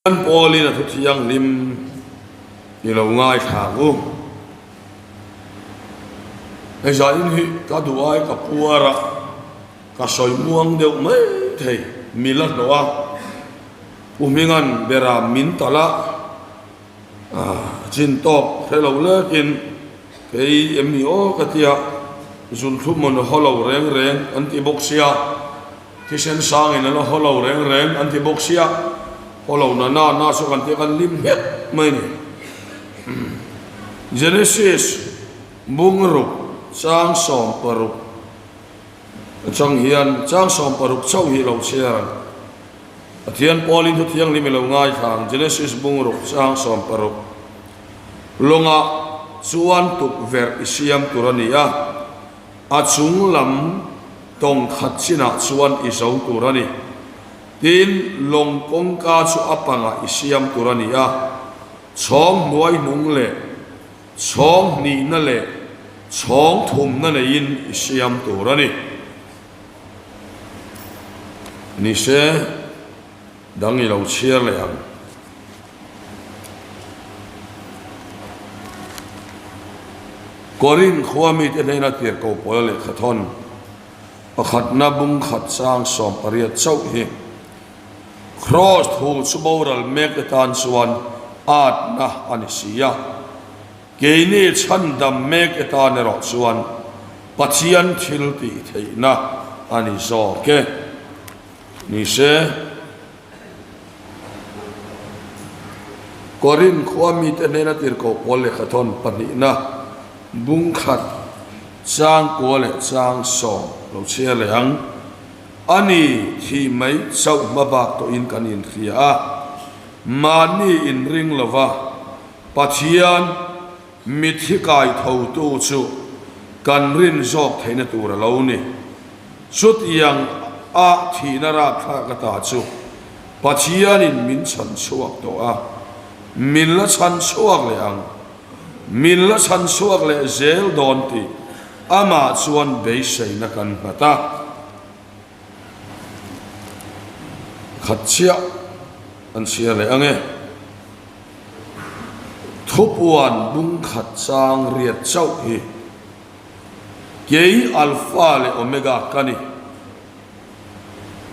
Kan Paulin a thu thianghlim i lo ngaithla ang u. Hei zanin hi ka duh ai ka puar a, ka sawi muang deuh mai thei. Mi la hlawh a, Pu Hminga'n bera min talh a, chin tawk hre lo lekin kei em ni aw ka tia, zunthlum mawn haw lo reng reng an ti bawk sia. Thisen sangin an la haw lo reng reng an ti bawk sia, haw lo na na na chu kan tia kan lim nghet mai ni. Genesis bungruk chang 16 atang hian chang 16 chauh hi lo chhiar ang. Pathian Paulin thu thianghlim i lo ngaithla ang Genesis bungruk chang 16 lawngah chuan tukverh i siam tur a ni a. A chung lam tawng khat chinah chuan i zo tur a ni. Tin, lawng kawngka chu a pangah i siam tur a ni a, chhawng hnuai hnung leh chhawng hnihna leh chhawng thumna neiin i siam tur a ni. Nise, dang i lo chhiar leh ang. Korin khua mite hnena tirhkoh pawla lehkhathawn pakhatna bung khat chang 18 chauh hi Kraws thu chu boral mek te tan chuan atna a ni si a, keini chhandam mek te tan erawh chuan Pathian thil tih theihna a ni zawk e. Ni se. Korin khua mite hnena tirhkoh pawl lehkhathawn pahnihna bung khat chang kua leh chang sawm lo chhiar leh ang. A ni, thih mai chauh hma bak tawhin kan inhria a, mahni inring lova Pathian mithi kai thotu chu kan rin zawk theihna tur a lo ni. Chutiang a thihna rapthlak ata chu Pathianin min chhan chhuak tawh a, min la chhan chhuak leh ang, min la chhan chhuak leh zel dawn tih amah chuan beiseina kan nghat a. Khat chiah an chhiar leh ang e. Thupuan bung khat chang riat chauh hi. Kei Alpha leh Omega ka ni.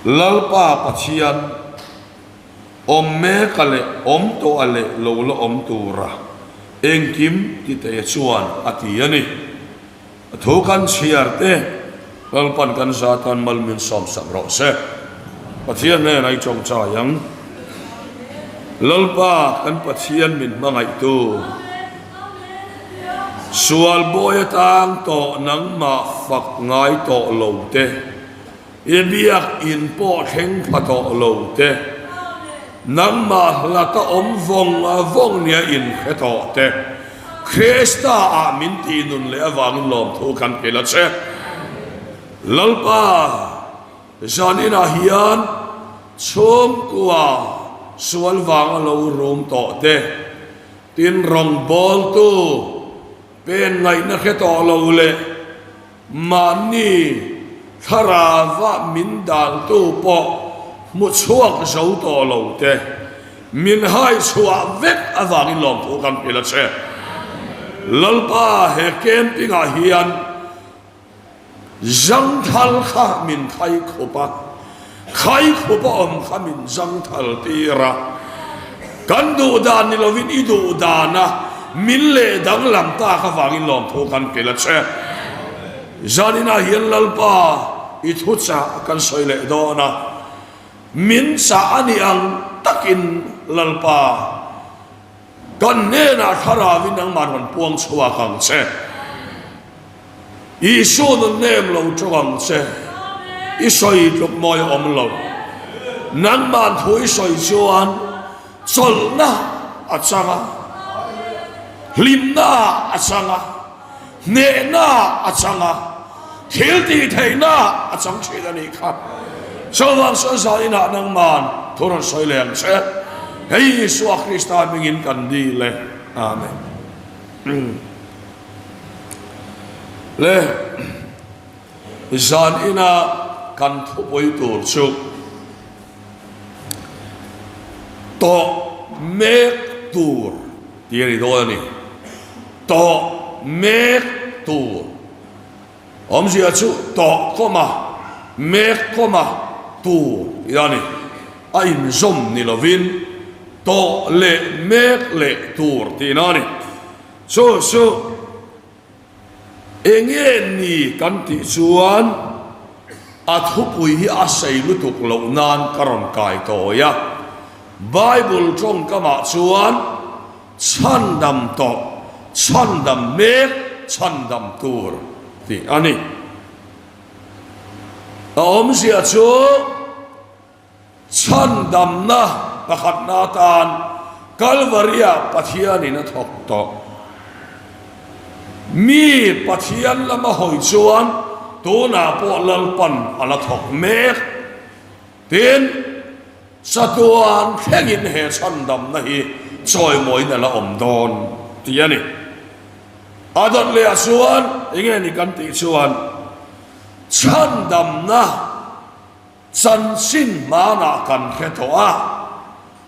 Lalpa Pathian, awm meka leh awm tawha leh lo la awm tura engkim ti te chuan a ti a ni. A thu kan chhiar te Lalpan kan za tan mal min sawmsak rawh se. Pathian hnenah i tawngtai ang. Lalpa kan Pathian min hmangaihtu. Sual bawi atang tawh nangmah fak ngai tawh lo te, i biak in pawh thleng pha tawh lo te, nangmah hlata awm vawng vawng nia in hre tawh te, Krista ah min tih nun leh avangin lawmthu kan pe la che. Lalpa, zan inah hian chhungkua sual vanga lo rum tawh te, Tin, rawngbawltu pen ngaihna hre tawh lo leh mahni thlarava min daltu pawh hmu chhuak zo tawh lo te min hai chhuah vek avangin lawmthu kan hrilh a che. Lalpa, he camping-ah hian Zangthal kha min khai khup a, khai khup a awm kha min zangthal tir a. Kan duh dan ni lovin i duh dana min leh danglam tak avangin lawmthu kan hrilh a che. Zaninah hian Lalpa i thuchah kan sawi leh dawn a, min chah a nih ang takin Lalpa, Kan hnenah thlarauin nangmah rawn puang chhuak ang che. Isua nun nem lo tawng ang che. I sawi tluk mawi a awm lo. Nangmah thu i sawi chuan chawlhna a chang a, hlimna a chang a, hnehna a chang a, thil tih theihna a chang thin a nih kha. Chuvang chuan zaninah nangman thu rawn sawi leh ang che. Hei Isua Krista hmingin kan dil e. Amen. Le zanina kan thupui tur chu. Tawh mek tur tih a ni dawn a ni. Tawh mek tur. Awmzia chu tawh kawma mek kawma tur tih a ni. A inzawm ni lovin tawh leh mek leh tur tihna a ni. Chu chu enge ni kan tih chuan a thupui hi a sei lutuk loh nan ka rawn kai tawi a. Bible tawngkamah chuan chhandam tawh, chhandam mek, chhandam tur tih a ni. A awmzia chu. Chhandamna pakhatna atan Kalvaria Pathianin a thawk tawh. Mi Pathian lama hawi chuan tunah pawh Lalpan a la thawk mek. Tin, chatuan thlengin he chhandamna hi chawimawiin a la awm dawn tih a ni. A dawt lehah chuan enge ni kan tih chuan chhandamna Chanchin hmanah kan hre tawh a,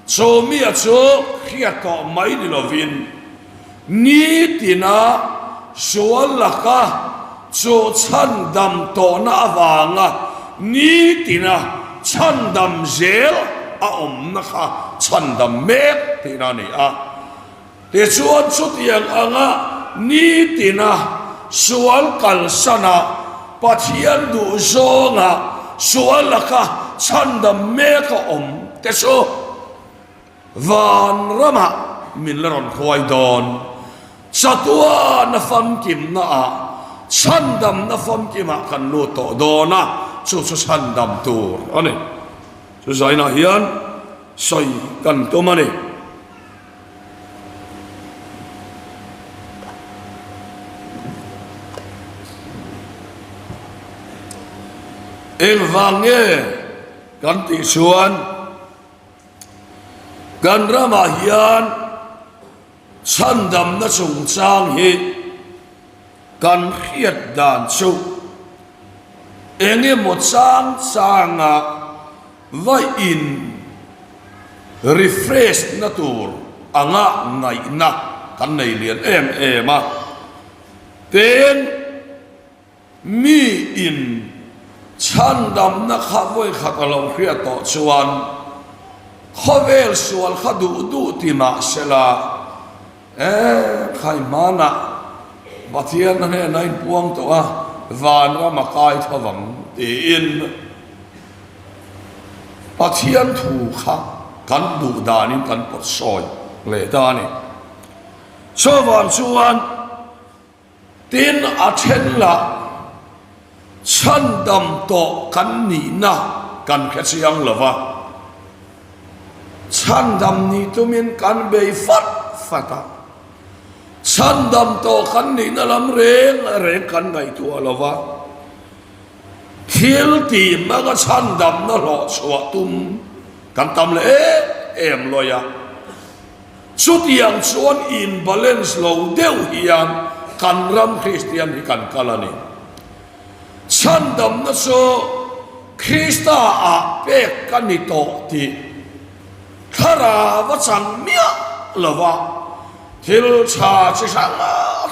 chawmia chu hriat tawh mai ni lovin nitina sual laka chu chhandam tawhna avanga nitina chhandam zel a awmna kha chhandam mek tihna a ni a. Tichuan chutiang anga nitina sual kalsana Pathian duh zawnga sual laka chhandam mek a awm te chu vanramah min la rawn hruai dawn. Chatuana famkimna ah chhandamna famkimah kan lut tawh dawn a, chu chu chhandam tur a ni. Chu zainah hian sawi kan tum a ni. Engvang nge kan tih chuan kan ramah hian chhandamna chungchang hi kan hriat dan chu eng emaw chang changa va in refresh na tur anga ngaihna kan nei lian em em a. Tin, mi in chhandamna kha vawikhat a lo hriat tawh chuan khawvel sual kha duh duh ti mah sela, E, khai hmanah Pathian a hnenah inpuang tawh a, vanram a kai tho vang tiin Pathian thu kha kan duh danin kan pawt sawi leh ta a ni. Chuvang chuan Tin, a then lah chhandam tawh kan nihna kan hre chiang lo va, chhandam nih tumin kan bei fat fat a, chhandam tawh kan nihna lam reng reng kan ngaihtuah lo va, thil tih hmanga chhandamna hlawh chhuah tum kan tam leh em em lawi a. Chutiang chuan in balance lo deuh hian kan ram Kristian hi kan kal a ni. Chhandamna chu Krista ah pek ka ni tawh tih thlarau a chang miah lo va, thil tha chi hrang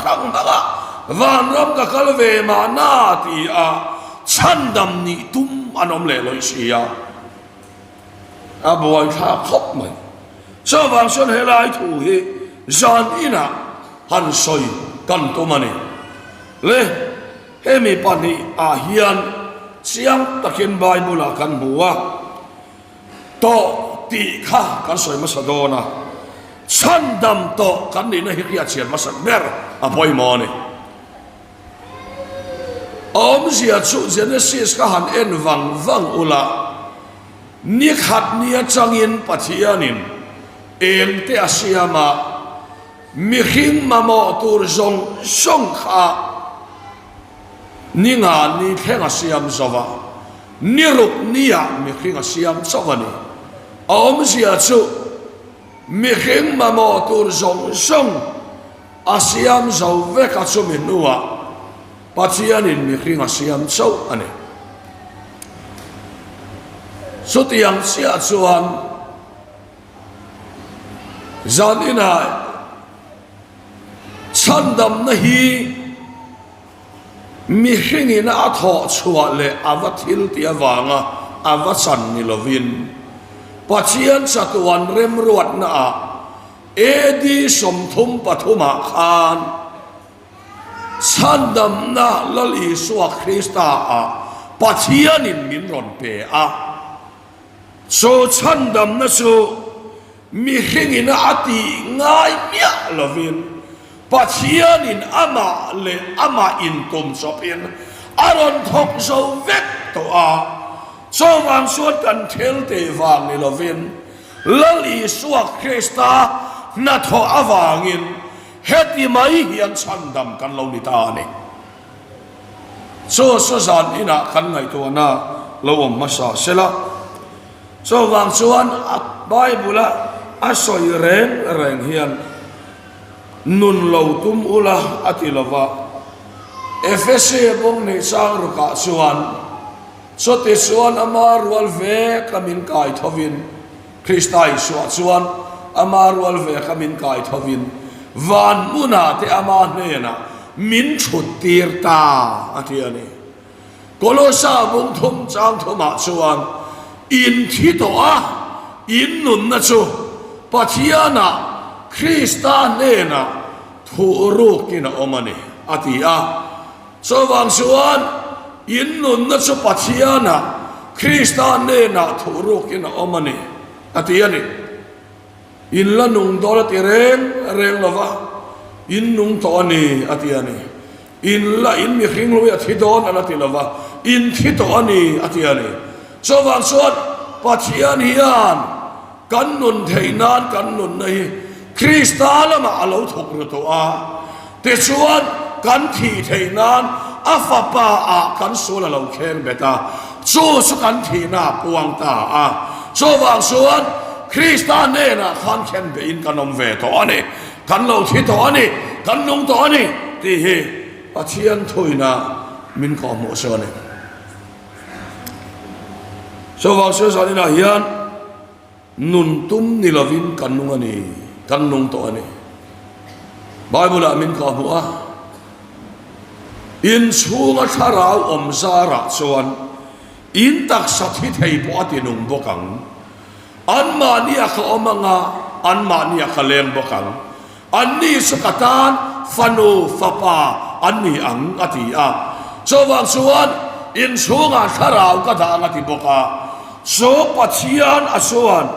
hrang hmanga vanram ka kal ve mahna ti a chhandam nih tum an awm leh lawih si a. A buaithlak khawp mai. Chuvang chuan helai thu hi zan inah han sawi kan tum a ni. Le, hemi pahnihah hian chiang takin Bible-ah kan hmu a, tawh tih kha kan sawi hmasa dawn a, chhandam tawh kan nihna hi hriatchian hmasak ber a pawimawh a ni. Awmzia chu Genesis kha han en vang vang ula, ni khat ni atangin Pathianin eng te a siam a, mihring mamawh tur zawng zawng kha ni nga ni thleng a siam zo va, ni ruk niah mihring a siam chauh a ni. A awmzia chu mihring mamawh tur zawng zawng A siam zo vek a chumi hnuah Pathianin mihring a siam chauh a ni. Chutiang chiah chuan Zan inah chhandamna hi mihringin a thawh chhuah leh a va thil tih avanga a va chan ni lovin Pathian chatuan remruatnaah AD 33 ah khan Chhandamna Lal Isua Krista ah Pathianin min rawn pe a. Chu chhandamna chu mihringin a tih ngai miah lovin Pathianin amah leh amah intum chawpin a rawn thawk zo vek tawh a. Chuvang chuan kan thil tih vang ni lovin Lal Isua Krista hnathawh avangin Heti mai hian chhandam kan lo ni ta a ni. Chu chu zan inah kan ngaihtuahna lo awm hmasa se la. Chuvang chuan a Bible-a a sawi reng reng hian nun lo tum ula a ti lo va. Efese bawng neih chang rukah chuan chuti chuan ama rual ve ka min kai thovin, Krista Isua chuan ama rual ve kha min kai thovin van hmunah te ama hnenah min thut tir ta a ti a ni. Kolosa bung thum chang thumah chuan in thi tawh a, in nunna chu Pathianah Krista hnenah thuh rukin a awm a ni a ti a. Chuvang chuan in nunna chu Pathianah, Krista hnenah thuhrukin a awm a ni, a ti a ni. In la nung dawn a ti reng reng lo va, in nung tawh a ni, a ti a ni. In la in mihring lui a thi dawn a la ti lo va, in thi tawh a ni, a ti a ni. Chuvang chuan Pathian hian kan nun theih nan kan nunna hi Krista lamah a lo thawk ru tawh a. Tichuan, kan thih theih nan a fapa ah kan sual a lo kheng bet a, chu chu kan thihna a puang ta a. Chuvang chuan Krista hnenah khan khen behin kan awm ve tawh a ni, kan lo thi tawh a ni, kan nung tawh a ni tih hi Pathian thuina min kawhhmuh chu a ni. Chuvang chuan zaninah hian Nun tum ni lovin kan nung a ni, kan nung tawh a ni. Bible-ah min kah hmuh a, In chhunga thlarau awm zarah chuan in taksa thi thei pawh a ti nung bawk ang. Anmahnia ka awm anga, anmahnia ka leng bawk ang. Anni chu ka tan fanu, fapa an ni ang, a ti a. Chuvang chuan in chhungah thlarau ka dah ang a ti bawk a. Chu Pathian a chuan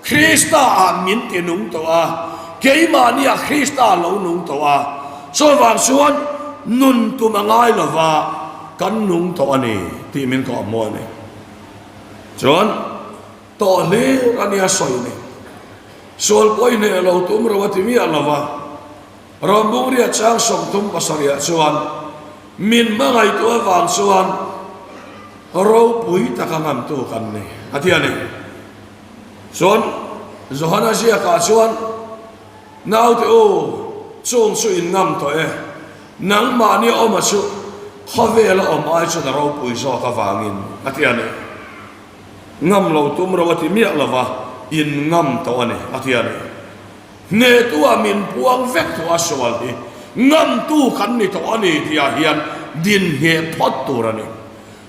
Krista ah min ti nung tawh a, keimahniah Krista a lo nung tawh a. Chuvang chuan nun tum a ngai lo va, kan nung tawh a ni tih min kawhhmuh a ni. Chuan. Tawh hlir a nia sawi ni. Sual pawi hneh lo tum ro a ti miah lo va. Rawnbungria chang 37 ah chuan min hmangaihtu avang chuan ropui taka ngamtu kan ni a ti a ni. Chuan Johana ziakah chuan Naute u, chung chu in ngam tawh e, nangmahni awma chu khawvela awm ai chuan a ropui zawk avangin a ti a ni. Ngam lo tum ro a ti miah lo va, in ngam tawh a ni, a ti a ni. Hnehtua min puang vek tawh a sual hi ngamtu kan ni tawh a ni tihah hian din ngheh phawt tur a ni.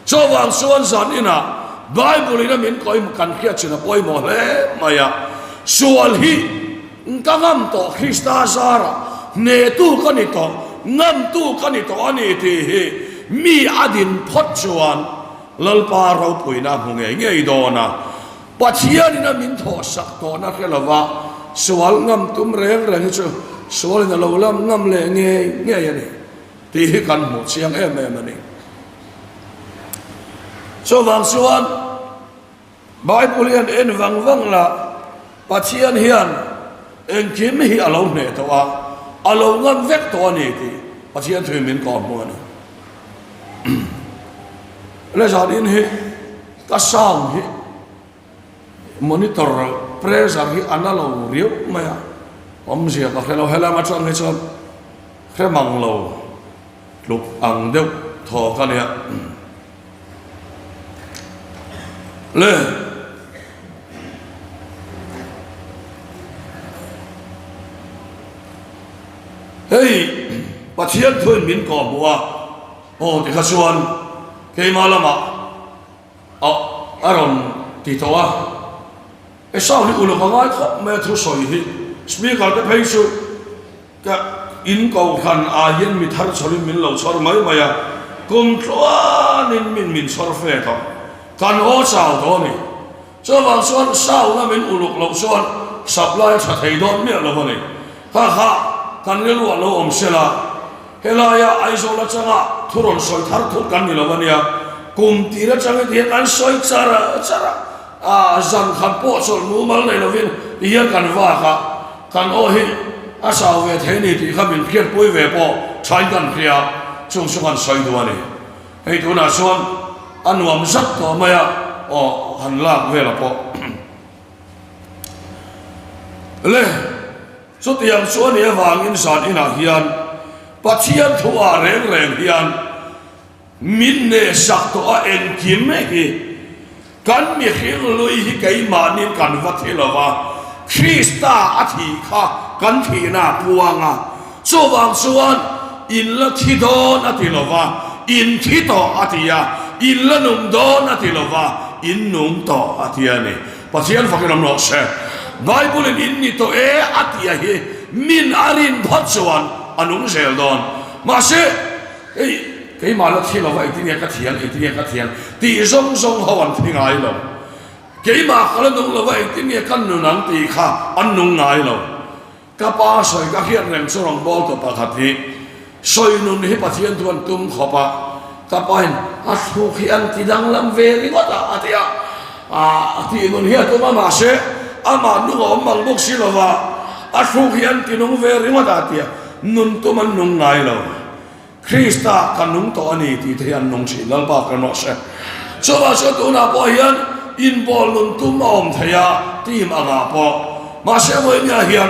Chuvang chuan zan inah Bible in a min kawih kan hriat chin a pawimawh hle mai a, sual hi ka ngam tawh Krista zarah hnehtu ka ni tawh, ngamtu ka ni tawh a ni tih hi mi a din phawt chuan Lalpa ropuina a hmu ngei ngei dawn a, Pathianin a min thawhsak tawhna hre lova sual ngam tum reng reng hi chu sualin a lo lam ngam leh ngei ngei a ni tih hi kan hmuh chiang em em a ni. Chuvang chuan Bible hian en vang vang la, Pathian hian engkim hi a lo hneh tawh a, a lo ngam vek tawh a ni tih Pathian thuin min kawhhmuh a ni. Le zanin hi ka sound hi monitor pressure hi a na lo riau mai a, awmzia ka hre lo, helama atang hi chuan hre mang lo tluk ang deuh thaw ka nia. Le. Hei Pathian thuin min kawhhmuh a, aw tikha chuan keimah lamah a a rawn ti tawh a. Esau hi uluk a ngai khawp mai a thusawi hi speaker te phei chu ka in kohhran ah hian mi thar chhawrin min lo chhawr mai mai a, kum tluanin min min chhawr fe tawh kan aw chau tawh a ni. Chuvang chuan sound a min uluk loh chuan supply a tha thei dawn miah lo a ni. Kha kha kan rilru ah lo awm sela, helaia Aizawl atanga thu rawn sawi thar thut kan ni lo a nia, kum tir atangin tihian kan sawi char char a, ah zan khat pawh chawlh mumal nei lovin tihian kan vak a, kan aw hi a chau ve thei a ni tih kha min hriatpui ve pawh thain kan hria, chung chu kan sawi duh a ni. Hei tunah chuan a nuam zat tawh mai a, aw han lak vel a pawh le. Chutiang chu a nih avangin zan inah hian Pathian thu ah reng reng hian min nehsak tawh a engkim hi kan mihring lui hi keimahnin kan va thi lo va, Krista a thih kha kan thihna a puang a, chuvang chuan in la thi dawn a ti lo va, in thi tawh a ti a, in la nung dawn a ti lo va, in nung tawh a ti a ni. Pathian fakin awm rawh se. Bible in in ni tawh e a tih a hi min a rin phawt chuan a nung zel dawn. Mahse, hei keimah la thi lova engtin nge ka thiang, engtin nge ka thiang tih zawng zawng ho an thi ngai lo. Keimah ka la nung lova engtin nge ka nun ang tih kha an nung ngai lo. Ka pa sawi ka hriat reng chu rawngbawltu pakhat hi sawi nun hi Pathian chu an tum khawp a, ka pain a thluk hi an ti danglam ve ringawt a a ti a, a tih nun hi a tum a mahse amah nung a awm mang bawk si lova a thluk hi an ti nung ve ringawt a a ti a, nun tum an nung ngai lo. Krista ka nung tawh a ni tih te hi an nung thin, Lalpa ka rawh se. Chuvang chuan tunah pawh hian inbawl nun tum a awm thei a, team angah pawh. Mahse vawinia hian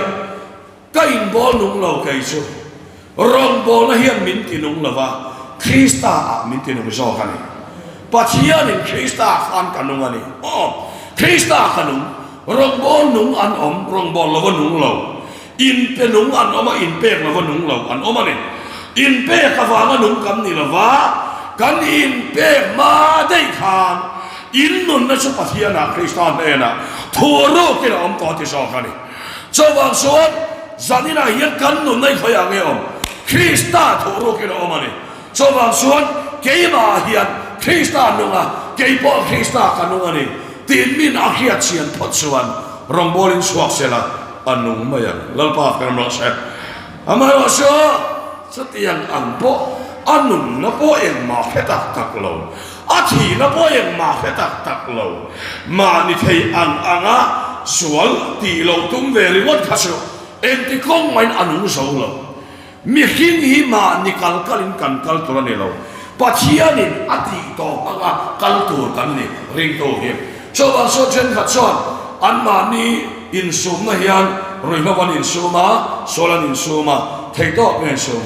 ka inbawl nung lo kei chu rawngbawlna hian min ti nung lo va, Krista ah min ti nung zawk a ni. Pathianin Krista ah khan ka nung a ni. Aw, Krista ah ka nung. Rawngbâwl nung an awm, rawngbâwl lova nung lo. Inpe nung an awm a, inpek lova nung lo an awm a ni. Inpek avanga nung kan ni lova, kan inpek hma daih khan in nunna chu Pathianah Krista hnenah thu rukin a awm tawh a ti zawk a ni. Chuvang chuan zaninah hian kan nunna hi khawiah nge awm? Krista thu rukin a awm a ni. Chuvang chuan keimahah hian Krista nung a, kei pawh Krista ka nung a ni tiin min a hriat chian phawt chuan rawngbawlin chhuak sela a nung mai ang. Lalpa ka ram rawh se. Amaherawhchu chutiang ang pawh a nunna pawh engmah hre tak tak lo, a thihna pawh engmah hre tak tak lo, mahni thei ang anga sual tih loh tum ve ringawt kha chu engti kawng mahin a nung zo lo. Mihring hi mahni kal kalin kan kal tur a ni lo. Pathianin a tih tawh hmanga kal tur kan ni ringtu hi. Chuvang chuan thenkhat chuan anmahni insumna hian ruihhlo an insum a, sual an insum a, theihtawk nge insum?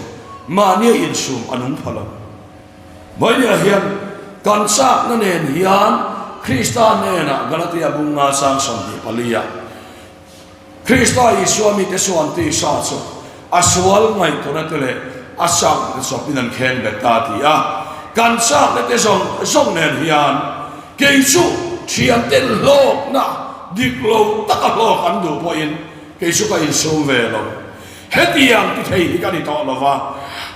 Mahnia insum a nung pha lo. Vawinia hian kan chakna nen hian Krista hnenah Galatia bunga chang 24 ah, Krista Isua mite chuan tisa chu a sual ngaihtuahna te leh a chakna te chawpin an khen bet ta ti a. Kan chakna te zawng zawng nen hian kei chu thianten hlawkna dik lo taka hlawk an duh pawhin kei chu ka insum ve lo. Hetiang ti thei hi ka ni tawh lo va,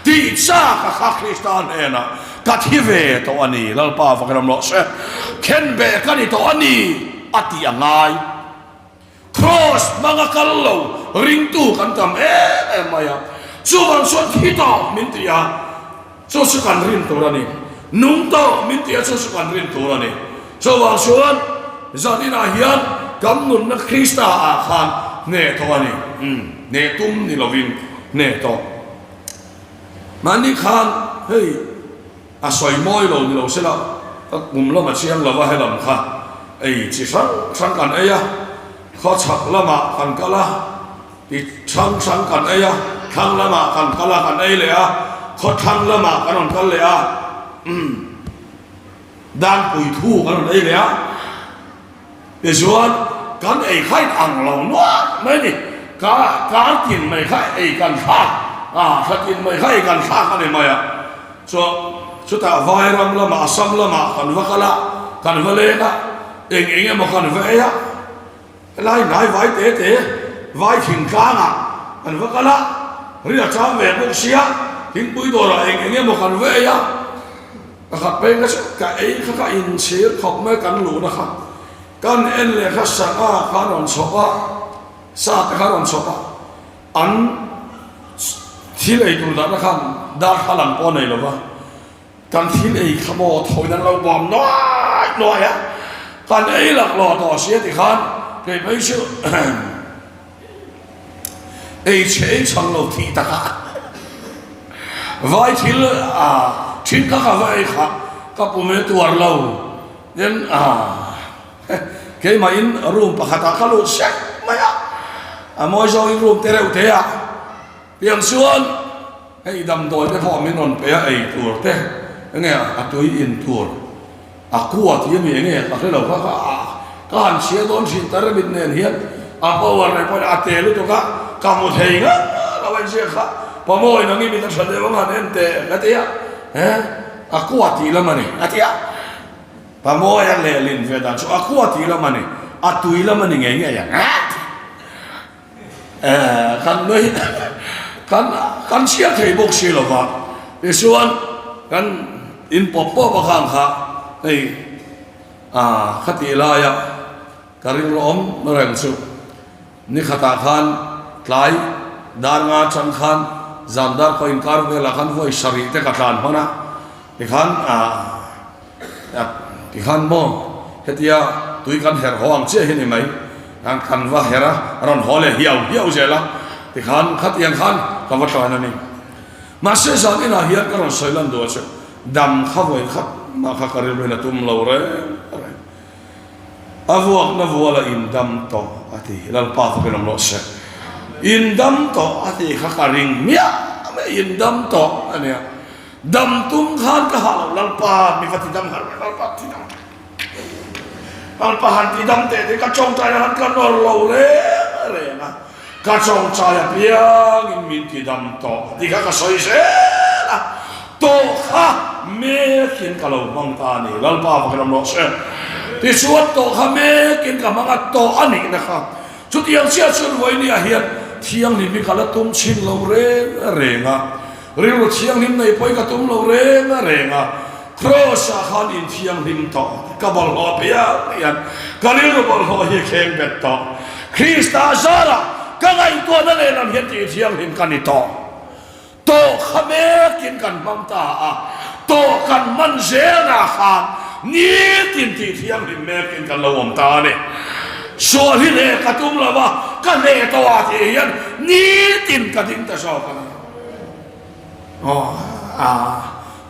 tih chak a kha Krista hnenah ka thi ve tawh a ni, Lalpa va ka ram rawh se, khenbeh ka ni tawh a ni a tih a ngai. Kraws hmanga kal lo ringtu kan tam em em mai a, chuvang chuan thi tawh min ti a, chu chu kan rin tur a ni. Nung tawh min ti a, chu chu kan rin tur a ni. Chuvang chuan zaninah hian kan nunna Krista ah khan hneh tawh a ni. Umm, hneh tum ni lovin hneh tawh. Mahni khan hei A sawi mawi lo ni lo se la, ka kum lam a chiang lo va, helam kha ei chi hrang hrang kan ei a, khawchhak lamah kan kal a, ti hrang hrang kan ei a, thlang lamah kan kal a kan ei leh a, khawthlang lamah kan rawn kal leh a, umm Danpui thu kan rawn ei leh a, tichuan kan ei kha in ang lo nual mai a ni, ka kar tin mai kha ei kan thlak. A, thla tin mai kha ei kan thlak a ni mai a. Chuan chutah Vairam lamah, Assam lamah kan va kal a, kan va leng a, eng eng emaw kan va ei a. Helai hnai vai te te, vai thingtlangah kan va kal a, ri a chang ve bawk sia, thingpui dawrah eng eng emaw kan va ei a. Pakhat phei kha chu ka ei kha ka inchhir khawp mai kan luhna kha. Kan en leh kha sangha kha a rawn chhawp a, sa te kha a rawn chhawp a, an thil ei tur dahna khan darthlalang pawh a nei lo va, kan thil ei kha maw thawiin an lo bawm nuai nuai a, kan ei laklawh tawh sia tikhan kei phei chu Ei chhe ei chhang lo thih takah vai thil a thin kha ka va ei kha ka pum e tuar lo tin a keimah in room pakhatah ka lut sek mai a, a mawi zawng in room te reuh te a tiang chuan hei damdawi te pawh min rawn pe a ei tur te enge a tui in tur. A kua tih a mi enge ka hre lo kha ka ka han chhia dawn thin ta remit nen hian a power leh pawhin a te lutuk a ka hmu thei ngang lo a inziak kha pamawi nang i mit a tha deuh ang han en teh ka ti a he a kua tih lam a ni a ti a pamawi a lehlin ve dan chu a kua tih lam a ni a tui lam a ni ngei ngei ang Kan nui kan kan chhiar thei bawk si lo va, tichuan kan in pawp pawp a khang kha hei ah khatih laia ka rilru awm reng chu ni khatah khan tlai dar nga atang khan zan dar pawh inkar velah khan vawi sarih te ka tlan hman a tikhan ah Tikhan maw hetia tui kan herh haw ang chiah hi ni mai, kan va herh a, a rawn haw leh hiau hiau zel a, tikhan khatiang khan ka va tlan a ni. Mahse zan inah hian ka rawn sawi lan duh a che, dam kha vawi khat mah kha ka rilruin a tum lo reng reng. A vuakna vuala in dam tawh a ti, Lalpa fakin awm rawh se. In dam tawh a ti kha ka ring miah mai, in dam tawh a nia. Dam tum khan ka hah lo Lalpa mi va ti dam har Lalpa ti dam Lalpa han ti dam teh teh ka tawngtai han ka nawr lo reng reng a ka tawngtai apiang in min ti dam tawh ti kha ka sawi zel a tawh kha mek in ka lo hmang ta a ni Lalpa va ka ram rawh se tichuan tawh kha mek in ka hmang a tawh a nih na kha chutiang chiah chuan vawinia hian thianghlim hi ka la tum chhin lo reng reng a. Rilru thianghlim nei pawhin ka tum lo reng a reng a, Kraws-ah khan inthianghlim tawh ka bawlhhlawh piang hian ka rilru bawlhhlawh hi kheng bet tawh. Krista zarah ka ngaihtuahna lehlam hian tihthianghlim ka ni tawh. Tawh kha mekin kan hmang ta a, tawh kan hman zelnah khan nitin tihthianghlim mekin kan lo awm ta a ni. Sual hi hneh ka tum lo a, ka hneh tawh ah tih hian nitin ka ding ta zawk a ni. Aw a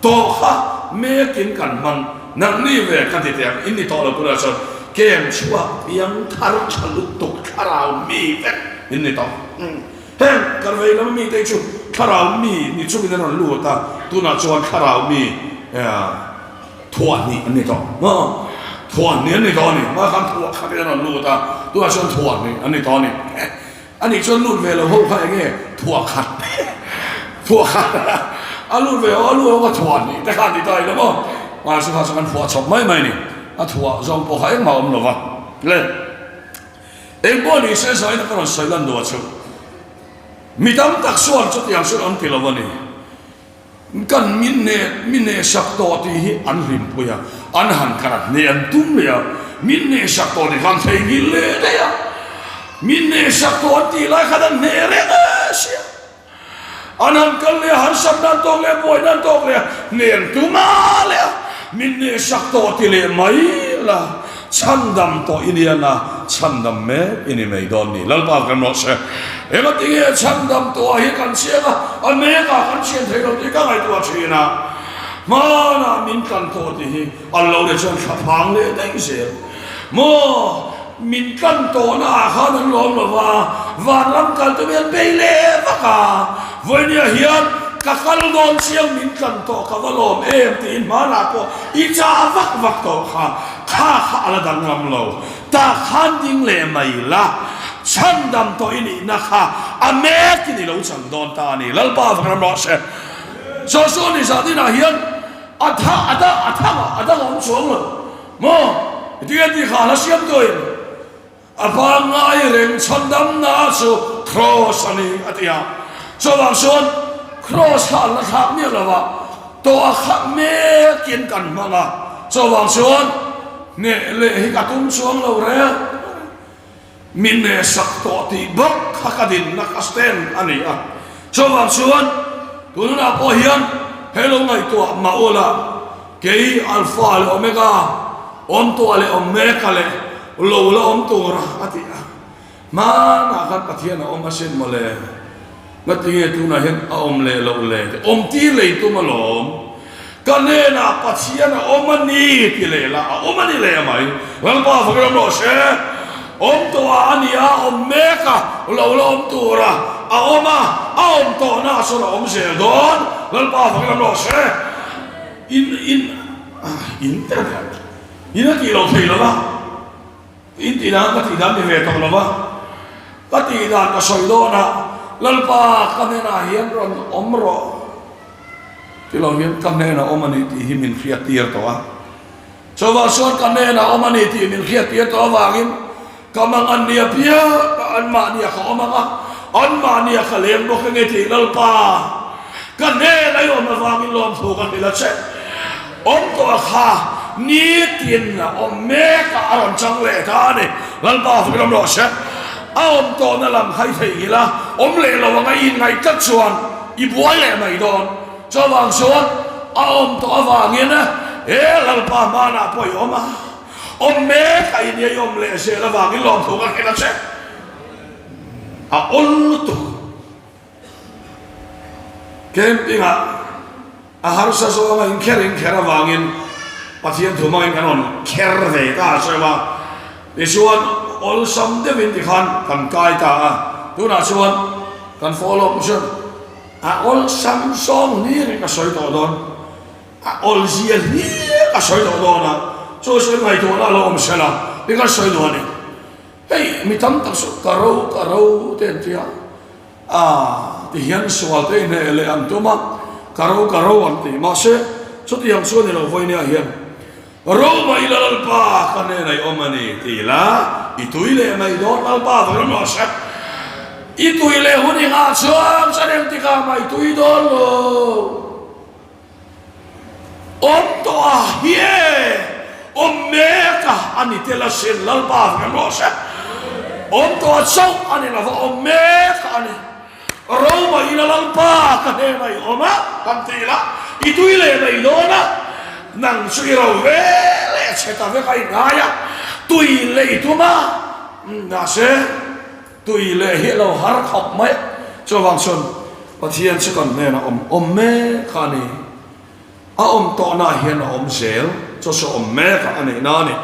tawh kha mekin kan hmang nangni ve ka ti teh ang in ni tawh lo tunah chuan kem chhuak piang thar tha lutuk thlarau mi vek in ni tawh heng kan vei lam mite chu thlarau mi ni chungin an rawn lut a tunah chuan thlarau mi thuah hnih an ni tawh thuah hnih an ni tawh a ni hma khan thuah khatin an rawn lut a tunah chuan thuah hnih an ni tawh a ni. A nih chuan lut ve lo ho kha enge thuah khat thuah khat a lut ve ho a lut ho kha thuah hnih te khan ti ta ilo maw mahse kha chuan kan phuah chawp mai mai ni a thuah zawng pawh kha engmah a awm lo va le eng pawh ni se zaina ka rawn sawi lan duh a chu mi tam tak chuan chutiang chuan an ti lo a ni. Kan min hneh mi hnehsak tawh tih hi an hlimpui a, an han kal a, hneh an tum leh a, min hnehsak tawh tih khan theihnghilh leh daih a, min hnehsak tawh an tih lai khan an hneh reng e sia. An han kal leh a, harsatna an tawk leh a, buaina an tawk leh a, hneh an tum a leh a, min hnehsak tawh ti leh mai la, Chhandam tawh i nia na, chhandam mek i ni mai dawn ni. Lalpa kan rawh se. Engati nge chhandam tawhah hi kan chiang a, a mekah kan chian thei lo tih ka ngaihtuah thin a. Hmanah min tlan tawh tih hi a lo leh chuan thla phang leh daih zel. Maw, min tlan tawhna ah khan an lawm lo va, vanram kal te hian bei leh vak a. Vawinia hian ka kal dawn chiang min tlan tawh ka va lawm em tiin hmanah pawh i chah vak vak tawh kha. Kha kha a la danglam lo. Tah khan ding leh mai la. Chhandam tawh i nihna kha a mekin i lo chang dawn ta a ni. Lalpa vang ram rawh se. Joshua ni zah dinah hian a tha a dang a thang a a dang a awm chuang lo maw? Tinge tih kha hla siam tuin a pangngai reng chhandamna chu Kraws a ni a ti a. Chuvang chuan Kraws kha an la thlak miah lo va, tawh a khat mekin kan hmang a. Chuvang chuan hneh leh hi ka tum chuang lo reng. Min hnehsak tawh tih bawk kha ka dinna ka stand a ni a. Chuvang chuan tunah pawh hian he lo ngaihtuah mah ula, kei Alpha leh Omega, awmtuah leh awm meka leh lo la awm tur a ti a. Hmanah khan Pathian a awm asin mawle, ngatinge tunah hian a awm leh loh le tih awm tir lei tum alawm. Ka hnenah Pathian a awm a ni ti leh la, a awm a ni leh mai. Lalpa fak ram rawh se. Awm tawh ah a ni a, awm mek a, lo la awm tur a, a awm a, a awm tawhna ah sawn a awm zel dawn. Lalpa fak ram rawh se. In, in, in te in a tih loh thei lo va. In tih dan ka tih dan ni ve tawh lo va, ka tih dan ka sawi dawn a, Lalpa ka hnenah hian rawn awm rawh ti lo hian ka hnenah awm a ni tih hi min hriat tir tawh a. Chuvang chuan ka hnenah awm a ni tih min hriat tir tawh avangin ka mang an nia piang a, anmahnia ka awm ang a, anmahnia ka leng bawk enge tih Lalpa ka hnenah i awm avangin lawmthu ka hrilh a che. Awm tawh a kha nitin a awm mek a, a rawn chang leh ta a ni. Lalpa fak ram rawh se. A awm tawhna lam hai theih ila, awm leh lo anga i inngaih tlat chuan i buai leh mai dawn. Chuvang chuan a awm tawh avangin he Lalpa hmanah pawh i awm a, awm mek a i nia i awm leh zel avangin lawmthu ka hrilh a che. A awl lutuk. Camping-ah a harsa zawnga inkher inkher avangin Pathian thu hmangin kan rawn kher ve ta a sawi a, tichuan awlsam deuhin tikhan kan kai ta a, tunah chuan kan follow up chuan a awlsam zawng hlir in ka sawi tawh dawn, a awlzia hlir ka sawi tawh dawn a, chu chu ngaihtuahna a lo awm sela ti ka sawi duh a ni. Hei mi tam tak chu ka ro ka ro te an ti a, ah ti hian sual te inheh leh an tum a, ka ro ka ro an ti. Mahse chutiang chu a ni lo vawinia hian Roma i la Lalpa ka hnenah i awm a ni ti la i tui leh mai dawn Lalpa vang ram rawh se. I tui leh hun i nghah chuan chuan engtikah mah i tui dawn lo. Awm tawh a hi e, awm mek a a ni tel asin, Lalpa vek rawh se. Awm tawh a chauh a ni lova, awm mek a ni. Roma ila Lalpa ka hnenah i awm a, kan ti ila, i tui leh mai dawn a, nang chu i ro ve leh che ta vek a i ngai a, tui leh i tum a, mahse, Tui leh hi a lo har khawp mai. Chuvang chuan Pathian chu kan hnenah awm awm mek a ni. A awm tawhnaah hian a awm zel, chu chu awm mek a nih na a ni.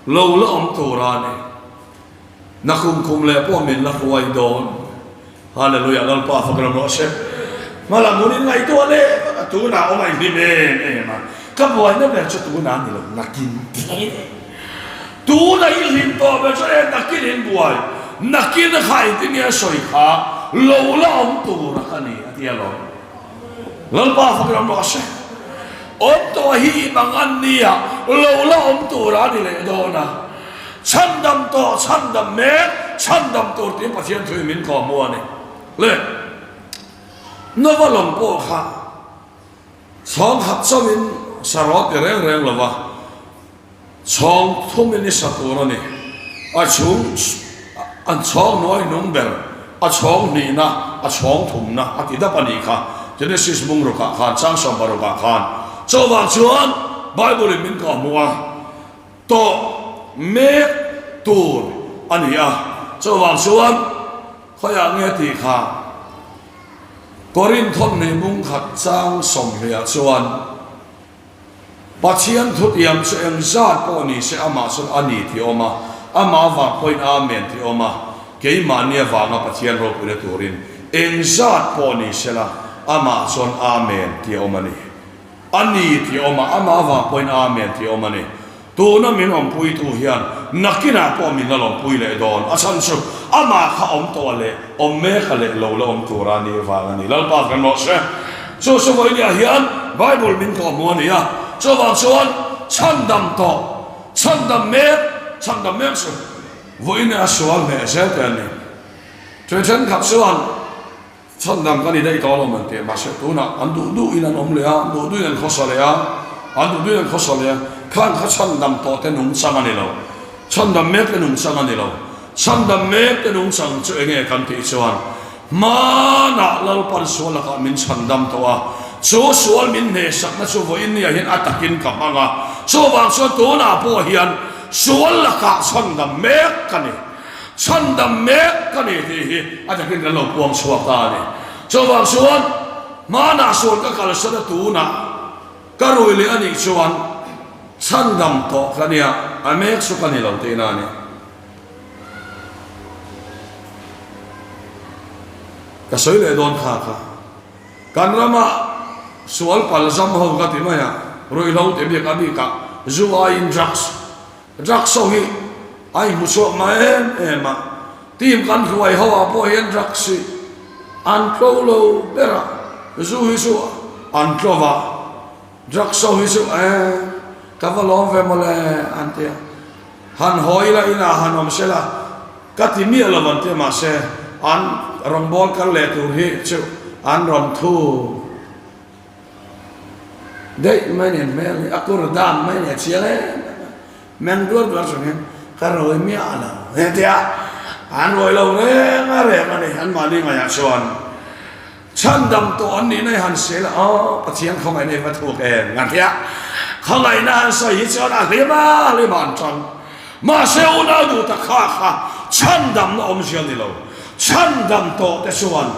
Lo la awm tur a ni. Na kum kum leh pawh min la hruai dawn. Hallelujah Lalpa fak ram rawh se. Hmalam hun in ngaihtuah leh vek a, tunah awm a i hlim em em a. Ka buaina ber chu tunah a ni lo, nakin tih. Tuna i hlim tawh ber chuan e nakin in buai, nakin kha engtin nge a sawi kha lo la awm tur a ka ni a ti alawm. Lalpa fak ram rawh se. Awm tawh hi i mang an nia, lo la awm tur a ni leh dawn a. Chhandam tawh, chhandam mek, chhandam tur tiin Pathian thu in min kawm mu a ni. Le Nova lawng pawh kha chhawng khat chauhin sarawt ti reng reng lo va. Chhawng thumin i sa tur a ni. A chhung an chhawng hnuai nung ber, a chhawng hnihna, a chhawng thumna a ti dap a nih kha. Genesis bung rukah khan, chang 16 ah khan. Chuvang chuan Bible in min kawhhmuh a, tawh mek tur a ni a. Chuvang chuan khawiah nge tih kha Korinth thawmhnih bung khat chang 20 ah chuan, Pathian thutiam chu eng zat pawh ni se amah chuan a ni tih awm a, amah avang pawhin Amen tih awm a, keimahni avanga Pathian ropuina turin eng zat pawh ni sela amah chuan Amen tih awm a ni. A ni tih awm a, amah avang pawhin Amen tih awm a ni. Tuna min awmpuitu hian nakinah pawh min la lawmpui leh dawn. A chhan chu amah kha awm tawh leh awm mek a leh lo la awm tura a nih vang a ni. Lalpa kan rawh se. Chu chu vawinia hian Bible min kawhhmuh a ni a. Chuvang chuan chhandam tawh, chhandam mek, chhandam mek chu vawinia sual hneh zel te an ni. Then thenkhat chuan Chhandam ka ni daih tawh alawm an ti a, mahse tunah an duh duhin an awm leh a, an duh duhin an khawsa leh a, an duh duhin an khawsa leh a, khan kha chhandam tawh te nungchang a ni lo, chhandam mek te nungchang a ni lo, chhandam mek te nungchang chu enge kan tih chuan hmanah Lalpan sual lakah min chhandam tawh a, chu sual min hnehsakna chu vawiin niah hian a takin ka hmang a, chuvang chuan tunah pawh hian sual lakah chhandam mek ka ni. Chhandam mek ka ni tih hi a takin kan lo puang chhuak ta a ni. Chuvang chuan hmanah sual ka kalsan a tunah ka rui leh a nih chuan chhandam tawh ka nia, a mek chu ka ni lo tihna a ni. Ka sawi leh dawn kha kha. Kan rama sual palzam ho ka ti mai a, ruihhlo ti bik a bikah zu aiin drugs Drugs ho hi a inhmu chhuak ngai em em a, team kan hruai ho ah pawh hian drugs hi an tlo lo ber a, zu hi chu an tlo va, drugs ho hi chu e ka va lawm ve mawle an ti a, han haw ila inah han awm se la ka ti miah lo an ti a, mahse an rawngbâwl kal leh tur hi chu an rawn thu. Daih mai nen hmel hi a kur dan mai nen a chiang em em a, meng duar duar chung hian ka rawi miah lo hetia an rawi lo reng a reng a ni an mahni ngaihah chuan chhandam tawh an nihna hi han sel a aw Pathian khawngaihna hi va thuk em nga tia khawngaihna han sawi hi chuan a hlim a hlim a an tang mahse unau duh tak kha kha chhandamna awmzia ni lo chhandam tawh te chuan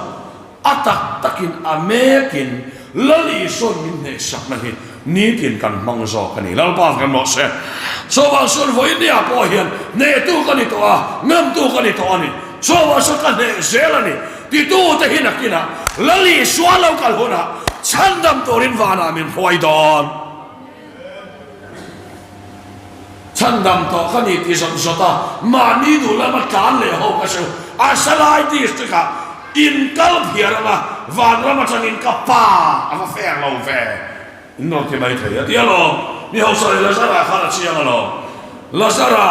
A tak takin a mekin Lal Isua'n min hnehsakna hi nitin kan hmang zawk a ni. Lalpa kan rawh se. Chuvang chuan vawinia pawh hian hnehtu ka ni tawh a, ngamtu ka ni tawh a ni. Chuvang chuan ka hneh zel a ni. Titute hi nakinah Lal Isua lo kal hunah chhandam turin vanah min hruai dawn. Chhandam tawh ka ni ti zawt zawt a, mahni duh lama tlan leh ho ka hre. A Salai district ah in kal phiar anga vanram atangin ka pa a va feng lo ve in rawn ti mai thei a ti alawm. Mi hausa leh Lazara khan a chiang alawm. Lazara.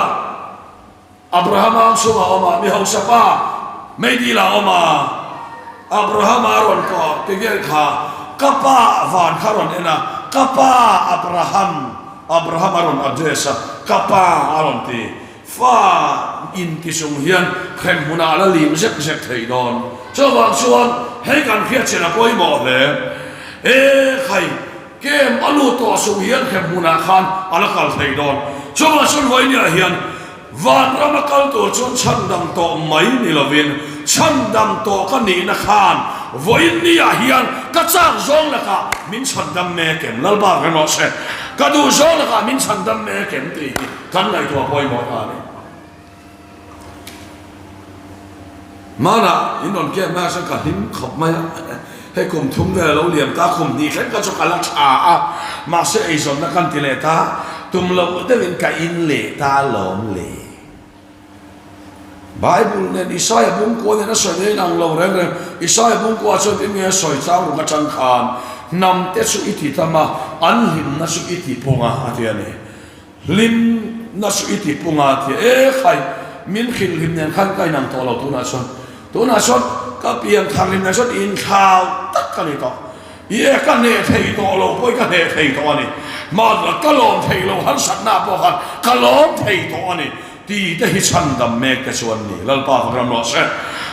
Abrahama ang chhungah a awm a, mi hausa pa meidil ah a awm a, Abrahama a rawn kawh ti vel kha ka pa van kha a rawn en a, ka pa Abraham, Abraham a rawn address a, ka pa a rawn ti, fa in ti chung hian hremhmunah a la lim zek zek thei dawn. Chuvang chuan hei kan hriatchen a pawimawh hle. E khai, kem a lut tawh chung hian hremhmunah khan a la kal thei dawn. Chuvang chuan vawinia hian Vanram a kal tur chuan chhandam tawh mai ni lovin chhandam tawh ka nihna khan vawiin niah hian ka chak zawng lakah min chhandam mek em? Lalpa reng rawh se, ka duh zawng lakah min chhandam mek em tih hi kan ngaihtuah pawimawh ta a ni. Hmanah in rawn kem lai chuan ka hlim khawp mai a, hei kum thum vel a lo liam ta, kum hnih thleng kha chu ka la tha a, mahse eizawnna kan ti leh ta, tum loh deuhin ka in leh ta lawm le. Bible nen Isaia bungkua nen a sawi daih ang lo reng reng, Isaia bungkua chuan tin nge a sawi chang ruk atang khan hnam te chu i ti tam a, an hlimna chu i ti pung a a ti a ni. Hlim na chu i ti pung a ti e khai, min hrilh hlim nen khan ka inang tawh lo tunah chuan, tunah chuan ka pian thar hlim nen chuan inthlau tak ka ni tawh, i e ka hneh thei tawh lo pawh i ka hneh thei tawh a ni, mahni ka lawm thei lo harsatna pawh khan ka lawm thei tawh a ni ti te hi chhandam mek te chu an ni, Lalpa ka ram rawh se,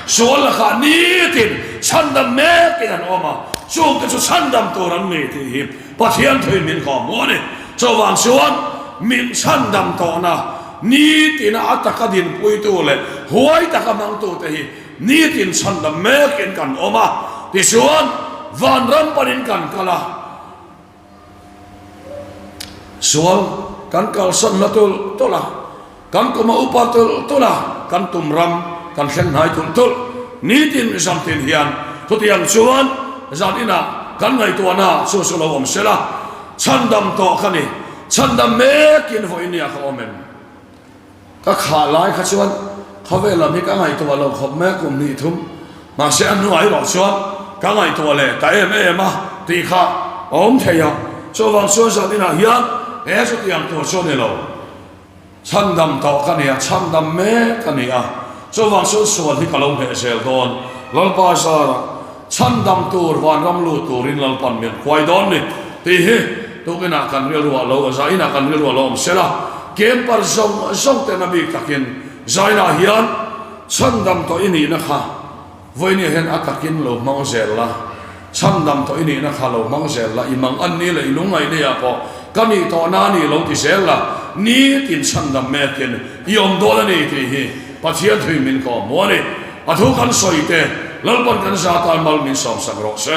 sual lakah nitin chhandam mekin an awm a, chungte chu chhandam tur an ni tih hi Pathian thuin min kawhhmuh a ni. Chuvang chuan min chhandam tawhna nitina a taka dinpuitu leh huai taka hmangtute hi nitin chhandam mekin kan awm a. Tichuan, vanram panin kan kal a, sual kan kalsan hla tulh tulh a, Kan kum a upa tulh tulh a, kan tum ram kan thleng hnai tulh tulh. Nitin zantin hian chutiang chuan zan inah kan ngaihtuahna chu chu lo awm sela, chhandam tawh ka ni. Chhandam mekin vawiin nia ka awm em? Ka khah lai kha chuan khawvel lam hi ka ngaihtuah lo khawp mai a kum hnih thum. Mahse a hnuah erawh chuan ka ngaihtuah leh ta em em a tih kha a awm thei a. Chuvang chuan zan inah hian he chutiang tur chu a ni lo. Chhandam tawh ka ni a, chhandam mek ka ni a, chuvang chuan sual hi ka lo hneh zel dawn. Lalpa zarah chhandam tur vanram lut turin Lalpan min khuai dawn ni tih hi tukinah kan rilruah lo, zainah kan rilruah lo awm sel a, camper zawng zawng ten a bik takin zainah hian chhandam tawh i nihna kha Vawinia hian a takin lo hmang zel la, chhandam tawh i nihna kha lo hmang zel la, i mang an ni leh i lungngaih nei ah pawh ka nih tawh na ni lo ti zel la, nitin chhandam mekin i awm dawn a ni tih hi Pathian thui min kawh hmu a ni. A thu kan sawi te, Lalpan kan za tan mal min sawmsak rawh se.